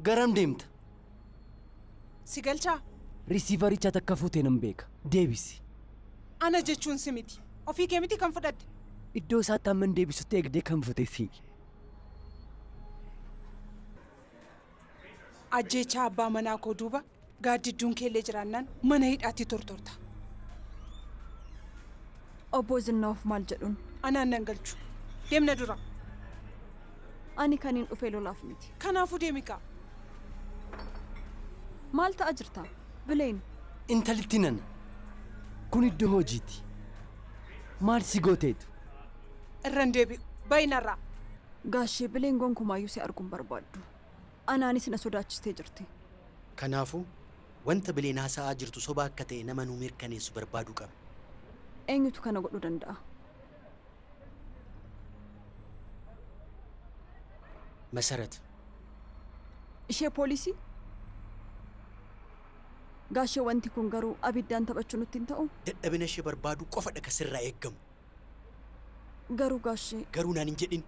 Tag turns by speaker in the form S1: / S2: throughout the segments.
S1: Garam deemta?
S2: Si galchaa?
S1: Risiivaricha takka fuutee nan beeka. Deebisi.
S2: Ana jechuun si miti. Ofii kee miti kan fudhatte.
S1: Iddoo isaatti hamman deebisutti eegdee kan fute si.
S2: Ajjeechaa abbaa manaa koo duuba gaaddidduun keellee jiraannaan mana hidhaatti tortorta.
S3: Obbo Zinnaaf maal jedhuun?
S2: Anaan nan galchu. Deemna dura.
S3: Ani kan hin dhufe lolaaf miti.
S2: Kanaafuu deemi kaa.
S3: Maal ta'a jirta? Bileen.
S1: Intalitti nana. Kun iddoo hojiiti. Maal si gooteetu?
S2: Irran deebi'u. Bayinarraa.
S3: Gaashee Bileen gonkumaayyuu si arguun barbaaddu. Anaanis na sodaachistee jirti.
S4: Kanaafuu wanta Bileen haasa'aa jirtu soba akka ta'e nama nuu mirkaneessu barbaaduu qabna.
S3: Eenyutu kana godhuu danda'a?
S4: Masarat.
S3: Ishee poolisii? Gaashee wanti kun garuu abiddaan taphachuu nutti hin ta'u?
S4: Dadhabina ishee barbaaduu qofadha ka sirraa eeggamu.
S3: Garuu gaashee.
S4: Garuu naan hin jedhin.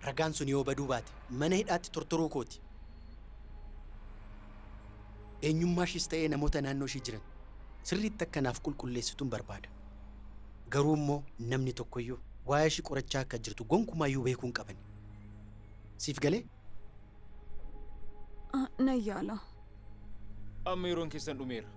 S4: Ragaan sun yoo baduu baate mana hidhaatti tortoruu kooti. Eenyummaa ishees ta'ee namoota naannoo ishee jiran sirriitti akkanaaf qulqulleessituun barbaada. Garuu immoo namni tokkoyyuu waa'ee ishee qorachaa akka jirtu gonkumaayyuu beekuu hin qaban. Siif galee?
S3: Nan yaala.
S5: Amma yeroon keessan dhumeera.